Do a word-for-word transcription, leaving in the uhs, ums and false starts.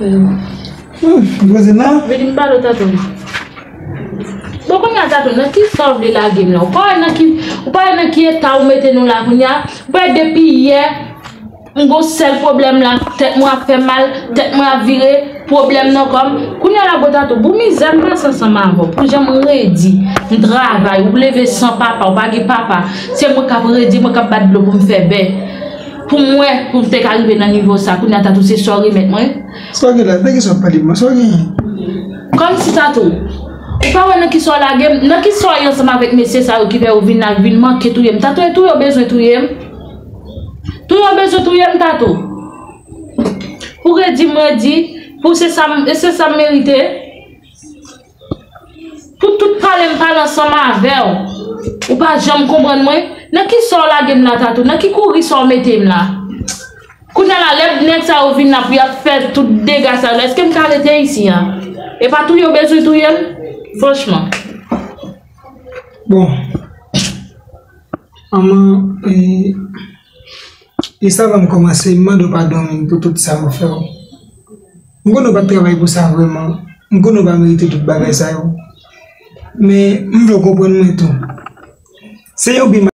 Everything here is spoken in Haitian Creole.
Hmm, Rosina? Vini m pale w, Tatou. Bon, kounye a, Tatou, nan ki sa w vle lage m la? Ou pa wè nan ki, ou pa wè nan ki eta ou mete nou la kounye a? Ou pa wè depi yè, m gon sèl pwoblèm la, tèt mwen ap fè mal, tèt mwen ap vire, pwoblèm nan kò m. Kounye a la, bon, Tatou, pou mizè m pase ansanm avè w, pou jan m redi, m travay, ou leve san papa, ou pa gen papa. Se mwen k ap redi, mwen k ap bat dlo pou m fè bè. Pou mwen, pou m te ka rive nan nivo sa, kounye a, Tatou, se sa w remèt mwen? Sa w gen la? De kisa w ap pale, mwen? Sa w genyen? Kòmsi, Tatou, ou pa wè nan kisa w lage m? Nan kisa w ye ansanm avèk mesye sa yo ki fè yo vin la, vin manke touye m? Tatou, e touye w bezwen touye m? Touye w bezwen touye m, Tatou? Pou redi m redi, pou se sa m, e se sa m merite? Pou tout pale m pale ansanm avè w. Ou pa janm konprann mwen. Nan kisa w lage m la, Tatou? Nan ki kouri sa w mete m la? Kounye a la, lè nèg sa yo vin la pou y ap fè tout dega sa yo la, èske m ka rete isi a? E pa touye w bezwen touye m? Franchman. Bon. Manman, e, jis avan m kòmanse, m mande w padon pou tout sa m fè w. M konnen w pa t travay pou sa vrèman. M konnen w pa merite tout bagay sa yo. Men, m vle w konprann mwen tou. Se yon bi